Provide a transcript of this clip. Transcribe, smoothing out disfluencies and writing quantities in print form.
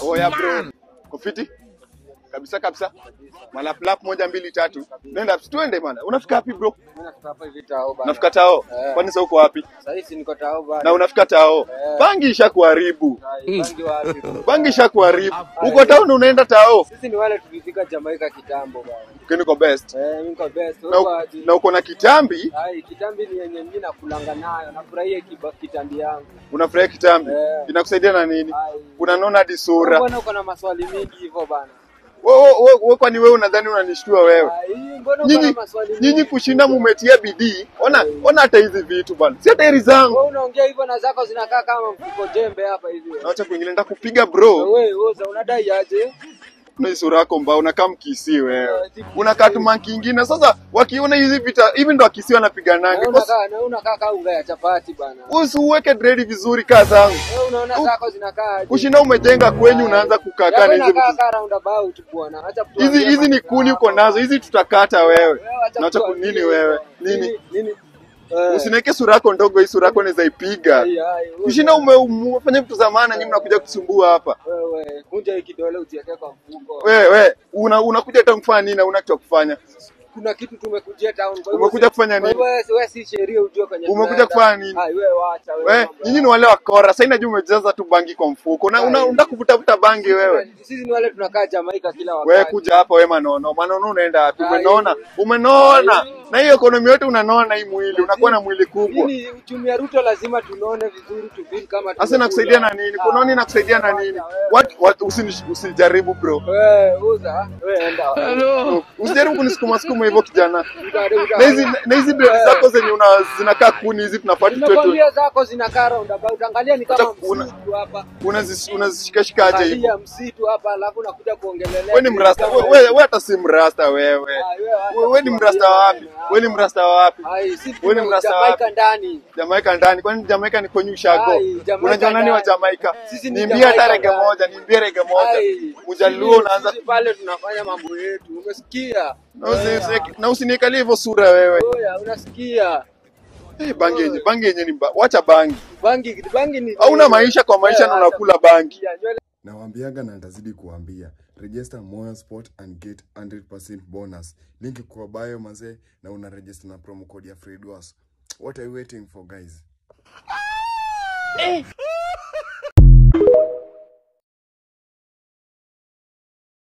Oya bro. Kofiti? Kabisa kabisa. Malaplap 1 2 3. Nenda tuende bana. Unafika wapi bro? Mimi nafika hapa hivi Tao bana. Unafika Tao? Kwani sasa uko wapi? Sasa hivi niko Tao bana. Na unafika Tao. Bangi ishakuharibu. Bangi wapi? Bangi ishakuharibu. Uko Tao na unaenda Tao. Sisi ni wale tulifika Jamaica kitambo bana. Uko niko best. Mimi niko best. Na uko na kitambi? Ai, kitambi ni yenye mimi nakulanga nayo. Nafurahia kitambi yangu. Unafurahia kitambi? Inakusaidia na nini? Unanona hadi sura. Mbona uko na maswali mingi hivyo bana? Wewe kwani wewe unadhani unanishtua wewe? Nyinyi kushinda mumetia bidii. Ona hata hizi vitu bana. Si hata heri zangu. Wewe unaongea hivyo na zako zinakaa kama mfuko jembe hapa hivi. Acha kuingilia, nitakupiga bro. Wewe unadai aje? Na sura yako mbaya, unakaa mkisi wewe. Unakaa tu manki ingine. Sasa wakiona hizi vita, hivi ndo akisi wanapigananga. Na unakaa kama unga ya chapati bana. Usiweke dread vizuri kaa zangu. Wewe unaona zako zinakaa aje? Kushinda umejenga kwenyu unaanza kukaa na hizi vitu. Unakaa roundabout bwana. Acha kutuambia. Hizi ni kuni uko nazo, hizi tutakata wewe. Na acha kunini wewe? Nini? Nini? Usineke sura yako ndogo, hii sura yako naweza ipiga. Kushinda umefanya vitu za maana, nyinyi mnakuja kusumbua hapa. Wewe kunja hii kidole ujiweke kwa mfuko. Wewe unakuja hata kufanya nini na una kitu kufanya? Kuna kitu tumekujia town. Kwa hivyo umekuja kufanya nini? Wewe si sheria ujue kwenye. Umekuja kufanya nini? Hai wewe acha wewe. Wewe nyinyi ni wale wakora. Sasa inajua umejaza tu bangi kwa mfuko. Na unataka kuvuta vuta bangi wewe. Sisi ni wale tunakaa Jamaica kila wakati. Wewe kuja hapa wewe manono. Manono unaenda wapi? Umenona. Umenona. Na hiyo economy yote unanona hii mwili. Unakuwa na mwili kubwa. Nini uchumi ya Ruto lazima tunone vizuri tu feel kama. Sasa nakusaidia na nini? Kunoni nakusaidia na nini? What usijaribu bro. Wewe uza. Wewe enda. Hello. Usijaribu kunisukuma sukuma hivyo kijana. Na hizi dread zako zenye zinakaa kuni hizi tunapata tu. Nakwambia zako zinakaa roundabout. Angalia ni kama msitu hapa. Unazishikashika aje hivi? Angalia msitu hapa alafu unakuja kuongelelea. Wewe ni mrasta. Wewe hata si mrasta wewe. Wewe ni mrasta wapi? Wewe ni mrasta wapi? Wewe ni mrasta wapi? Jamaica ndani. Jamaica ndani. Kwani Jamaica ni kwenye ushago? Unajua nani wa Jamaica? Niambie hata rege moja, niambie rege moja. Mjaluo unaanza pale tunafanya mambo yetu. Umesikia? Na usiniekalie hivyo sura wewe. Oya, unasikia? Bangi yenye ni wacha bangi. Bangi ni hauna maisha kwa maisha na unakula bangi. Nawaambiaga na nitazidi kuambia. Register Moyo Sport and get 100% bonus. Link kwa bio manze, na una register na promo code ya Fredwas. What are you waiting for guys?